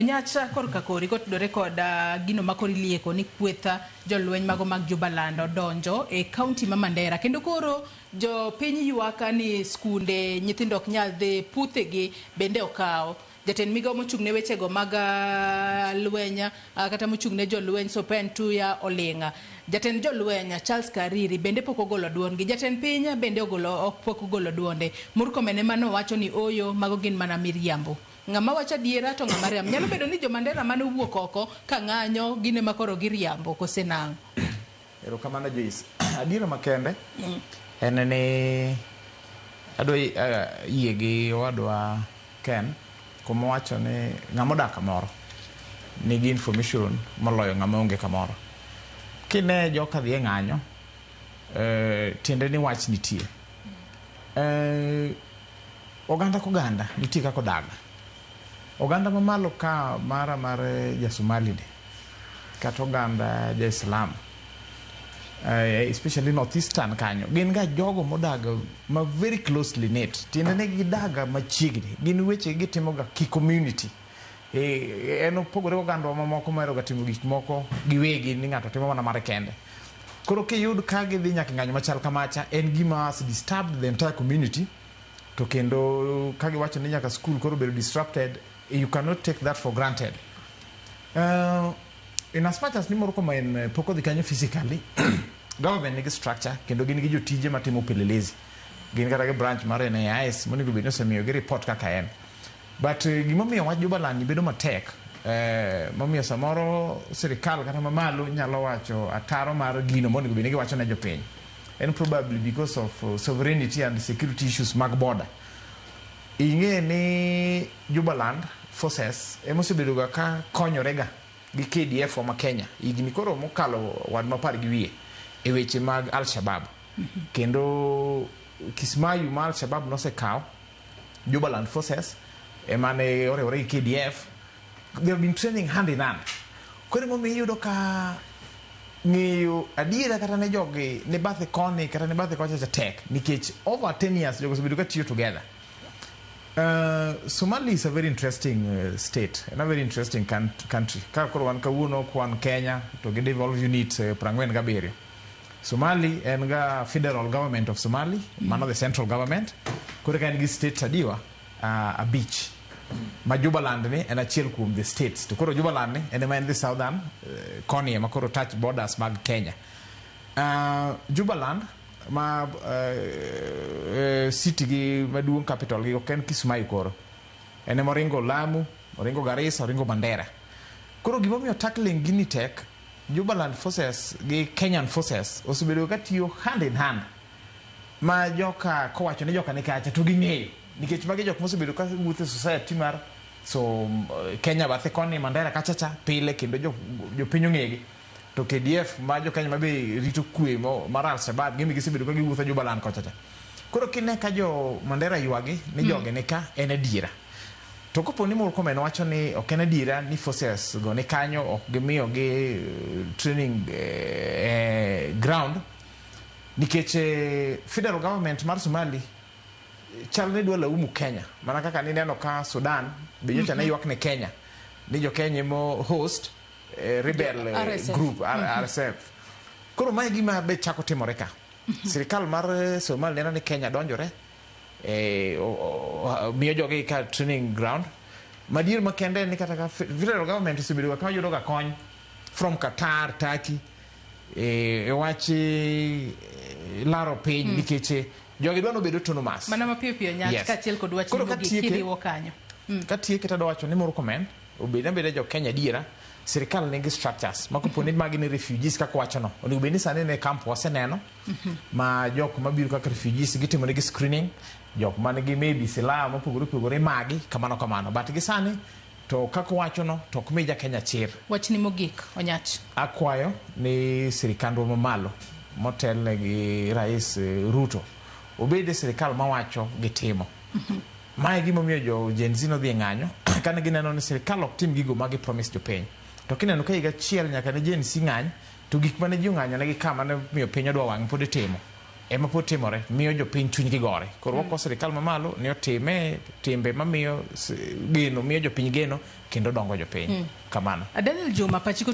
Nyacha korka kori kotudore kod gino ma koro ilieko ni kweth jolweny mago mag Jubaland odonjo e kaunti ma Mandera kendo koro jopiny ywak ni skunde nyithindo ok nyal dhi, puothegi bende okaw. Jatend migao mochung' ne wechego mag lweny kata mochung' ne jolweny Sopen Tuya oling'. Jatend jolweny Charles Kariri bende pok ogolo duondgi. Jatend piny bende ogolo, pok ogolo duonde. Murkomen ema nowacho ni ooyo mago gin mana miriambo. Ng'ama wacho adiera to ng'ama riambo. Nyalo bedo ni jo Mandera mane owuok oko ka ng'anyo gin ema koro giriambo kose nang'o? Erokamano Joyce. Adiera makende en ni adwa yie gi owadwa Ken kuma owacho ni ng'ama odak kamoro nigi information moloyo ng'ama onge kamoro. Kine joka dhi e ng'anyo, tiende ni wach nitie. Oganda koganda nitie kaka odag. Oganda mamalo ka mara mar ja Somali ni kata oganda ja Islam, especially North Eastern kanyo, gin ga jogo modag ma very closely knit. Tiende ni gidag machiegni. Gin weche gitimo ga ki community. En opogore gi oganda mamoko mohero ga timo gik moko giwegi ni ng'ato timo mana mare kende. Koro kiyud ka gidhi nyaka e ng'anyo machal kamacha, en gima has disturbed the entire community. To kendo ka giwacho ni nyaka school koro bedo disrupted, you cannot take that for granted. In as much as ni Murkomen pok odhi kanyo physically, government nigi structure kendo gin gi jotije matimo upelelezi. Gin kata gi branch mar NIS monego bed ni osemiyo gi report kaka en. But gimomiyo wach Jubaland ni bedo matek, momiyo samoro sirikal kata mamalo nyalo wacho ataro mar gino monego bed ni giwacho ne jopiny. En probably because of sovereignty and security issues mag border. Ing'e ni Jubaland forces emosebedo ga ka konyore ga gi KDF wa ma Kenya higni koro mokalo wad mapar gi wiye e weche mag Al-Shabaab. Kendo Kismayu ma Al-Shabaab nosekawo, Jubaland forces ema ne oriwore gi KDF. They have been training hand in hand. Koro emomiyo iyudo ka ng'eyo adiera kata ne jogi ne bathe koni kata ne bathe kocha cha tek nikech over 10 years jogo osebedo ka tiyo together. Somali is a very interesting state and a very interesting country. Ka koro wan kawuono kwan Kenya to gi devolve unit 47. Somali en ga federal government of Somali, mano the central government. Koro ka en gi states adiwa abich. Ma Jubaland ni en achiel kuom the states. To koro Jubaland ni en ema en the southern koni ema koro touch borders mag Kenya. Jubaland ma city gi maduong' capital gi ok en Kismayu koro. En ema oringo Lamu, oringo Garissa, oringo Mandera. Koro gimomiyo tackling gini tek, Jubaland forces gi Kenyan forces osebedo ka tiyo hand in hand. Ma joka kowacho ni joka ni kacha to ging'eyo. Nikech magi jok mosebedo ka wuotho e society mar so Kenya bathe koni Mandera kacha cha pile kendo jopiny ong'egi. To KDF ma jo Kenya mabe rito kwe mar Al-Shabaab gin be gisebedo ka giwuotho Jubaland kocha cha. Koro kine ka jo Mandera ywagi ni jogi ni ka en adiera. To kopo ni Murkomen wacho ni ok en adiera ni forces go ni kanyo ok gimiyo gi training ground nikech federal government mar Somali chal ni dwa laumu Kenya mana kaka nineno ka Sudan be nyocha ne ywak ne Kenya ni jo Kenya emo host rebel RSF. group RSF. Koro mae gima be chako timore ka. Sirikal mar Somali neno ni Kenya donjore miyo jogi ka training ground. Madier makende en ni kata ka federal government osebedo ka yudo ga kony from Qatar, Turkey e wach laro piny nikech jogi dwa nobed autonomous. Mana mapiyo piyo Nyach kaachiel kod wach Koro mogik katieke- kiriwo kanyo. Katieke to adwa wacho ni Murkomen obed abeda jo Kenya adiera, sirikal nigi structures ma kopo ni magi ni refugees kaka wachono onego bed ni sani ne camp waseneno ma jok mabiro kaka refugees gitimo negi screening, jok man gi maybe silaha mopogore opogore magi kamano kamano, but gi sani to kaka wachono to ok mi ja Kenya chir. Wachni mogik Onyach. Akwayo ni sirikandwa mamalo motelne gi Rais Ruto obed e sirikal mawacho gi timo. Mae gimomiyo jo Gen Z nodhi e ng'anyo kane gineno ni sirikal ok tim gigo ma gi promise jopiny. To kineno ka higa achiel nyaka ne Gen Z ng'any to gik mane ji ong'anyo negi ka mane miyo piny odwa wang' pod itimo. ema pod timore miyo jopiny chunygi gore. Koro wakwa sirikal mamalo ni otime timbe mamiyo geno, miyo jopiny geno kendo dongo jopiny. Kamano. Daniel Juma, pachi.